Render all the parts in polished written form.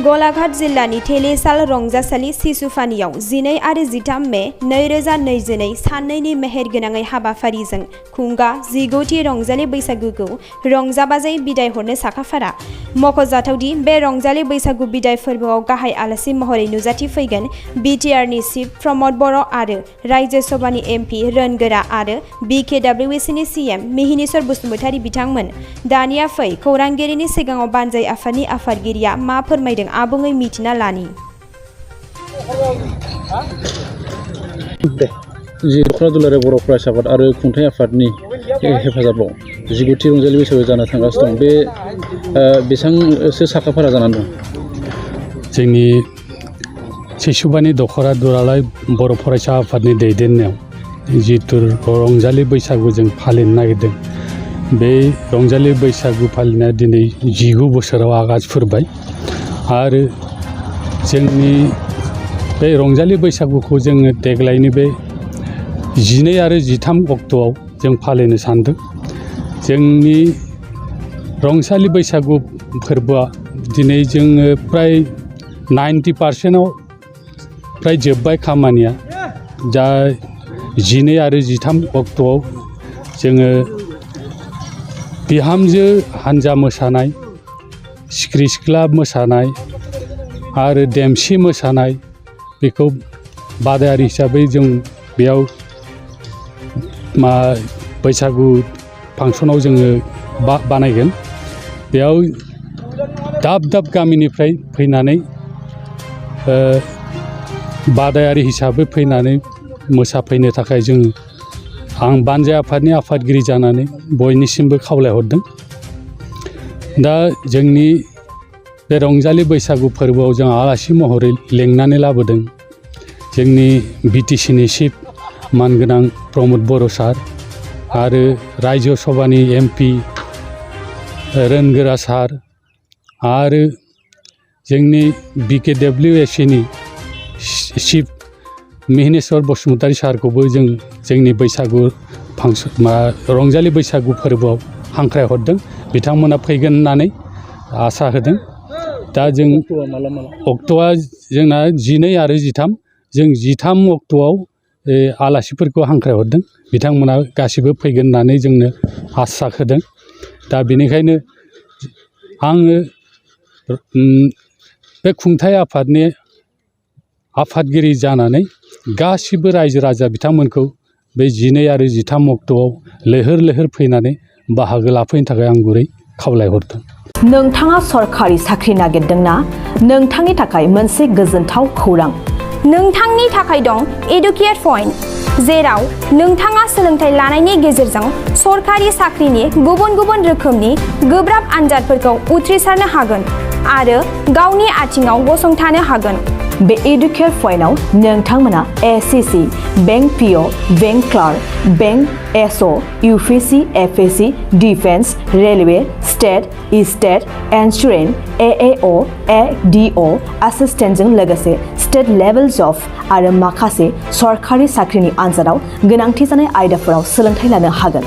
गलाघाट जिल्लानि थेलेसाल रंजासालि सिसुफानियाव 12 आरो 13 मे 2022 साननैनि मेहेरगोनाङै हाबाफारिजों खुंगा 15थि रंजालि बैसागुखौ रंजाबाजायै बिदाय हरनो साखाफारा। मख'जाथावदि बे रंजालि बैसागु बिदाय फोरबोआव गाहाय आलासि महरै नुजाथिफैगोन बिटिआरनि चिफ प्रमद बर' आरो रायजो सभानि एमपि रोनगोरा आरो बिकेडब्लिउसिनि सीएम मिहिनीश्वर बसुमतारी बिथांमोन। दानिया फै खौरांगिरिनि सिगाङाव बानजाय आफादनि आफादगिरिया मा फोरमायदों आबुङै मिथिना लानि। दख'र दुलाराय बर' फरायसा आफाद आरो खुंथाय आफादनि हेफाजाबाव 15थि रंजालि बैसागु जानो थांगासिनो दं। बे बेसेबांसो साखाफारा जानानै दं? जोंनि सिसुबानि दख'र दुलाराय बर' फरायसा आफादनि दैदेननायाव जिथु रंजालि बैसागु जों फालिनो नागिरदों, बे रंजालि बैसागु फालिनाया दिनै 19 बोसोराव आगान सुरबाय आरो जोंनि बे रंजालि बैसागुखौ जोङो देग्लायनि बे 12 आरो 13 अक्ट'आव जों फालिनो सानदों। जोंनि रंजालि बैसागु फोरबोआ दिनै जोङो प्राय 90% प्राय जोब्बाय खामानिया। दा 12 आरो 13 अक्ट'आव जोङो बिहामजो हानजा मोसानाय, सिख्रि सिख्ला मोसानाय आरो देमसि मोसानाय, बेखौ बादायारि हिसाबै जों बेयाव बैसागु फांसनाव जोङो बानायगोन। बेयाव दाब दाब गामिनिफ्राय फैनानै बादायारि हिसाबै फैनानै मोसाफैनो थाखाय जों आं बानजाय आफादनि आफादगिरि जानानै बयनिसिमबो खावलायहरदों। दा जोंनि बे रंजालि बैसागु फोरबोआव जों आलासि महरै लेंनानै लाबोदों जोंनि बिटिसिनि चिफ मानगोनां प्रमद बर' सार आरो रायजो सभानि एमपि रोनगोरा सार आरो जोंनि बिकेडब्लिउसिनि चिफ मिहिनीश्वर बसुमतारी सारखौबो जों जोंनि बैसागु फांसन रंजालि बैसागु फोरबोआव हांख्राय हरदों। बिथांमोना फैगोन होननानै आसा होदों। दा जों अक्ट'आ जोंना 12 आरो 13, जों 13 अक्ट'आव आलासिफोरखौ हांख्राय हरदों। बिथांमोना गासिबो फैगोन होननानै जोंनो आसा होदों। दा बेनिखायनो आङो बे खुंथाय आफादनि आफादगिरि जानानै गासिबो रायजो राजा बिथांमोनखौ बे 12 आरो 13 अक्ट'आव लैहोर लैहोर फैनानै बाहागो लाफैनो थाखाय आं गुरै खावलायहरदों। नोंथाङा सरखारि साख्रि नागिरदोंना? नोंथांनि थाखाय मोनसे गोजोनथाव खौरां। नोंथांनि थाखाय दं एडुकेट पइन्ट, जेराव नोंथाङा सोलोंथाइ लानायनि गेजेरजों सरखारि साख्रिनि गुबुन गुबुन रोखोमनि गोब्राब आनजादफोरखौ उथ्रिसारनो हागोन आरो गावनि आथिङाव गसंथानो हागोन। बे एडुकेट पइन्टआव नोंथांमोना SSC, bank PO, bank clerk, bank SO, UPSC, FSC, defence, railway, state insurance, AAO, ADO एसिस्टेन्टजों लोगोसे स्टेट लेभेल जब आरो माखासे सरखारि साख्रिनि आनजादाव गोनांथि जानाय आयदाफोराव सोलोंथाइ लानो हागोन।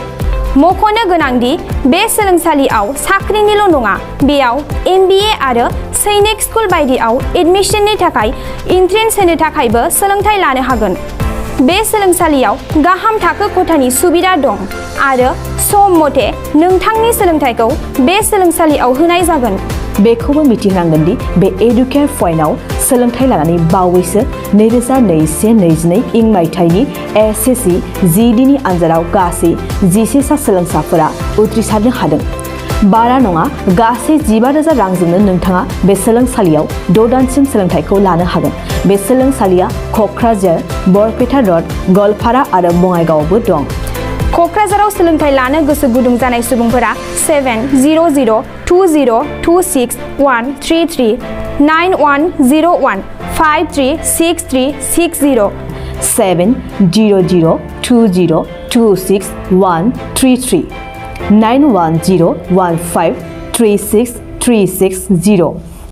मख'नो गोनांदि बे सोलोंसालियाव साख्रिनिल' नङा, बेयाव MBA आरो सैनिक स्कुल बायदियाव एडमिशननि थाखाय एन्ट्रेन्स होनो थाखायबो सोलोंथाइ लानो हागोन। बे सोलोंसालियाव गाहाम थाखो खथानि सुबिदा दं आरो सम मथे नोंथांनि सोलोंथाइखौ बे सोलोंसालियाव होनाय जागोन। बेखौबो मिथिनांगोन दि बे एडुकेट पइन्टआव सोलोंथाइ लानानै बावैसो 2021-22 इं मायथाइनि एसएससि GDनि आनजादाव गासै 11 सा सोलोंसाफोरा उथ्रिसारनो हादों। बारा नङा, गासै 15,000 रांजोंनो नोंथाङा बे सोलोंसालियाव 6 दानसिम सोलोंथाइखौ लानो हागोन। बे सोलोंसालिया क'क्राझार, बरपेटा र'ड, गवालपारा आरो बङाइगावआवबो दं। क'क्राझाराव सोलोंथाइ लानो गोसो गुदुं जानाय सुबुंफोरा 70020261133 9101536360 70020261133 9101536360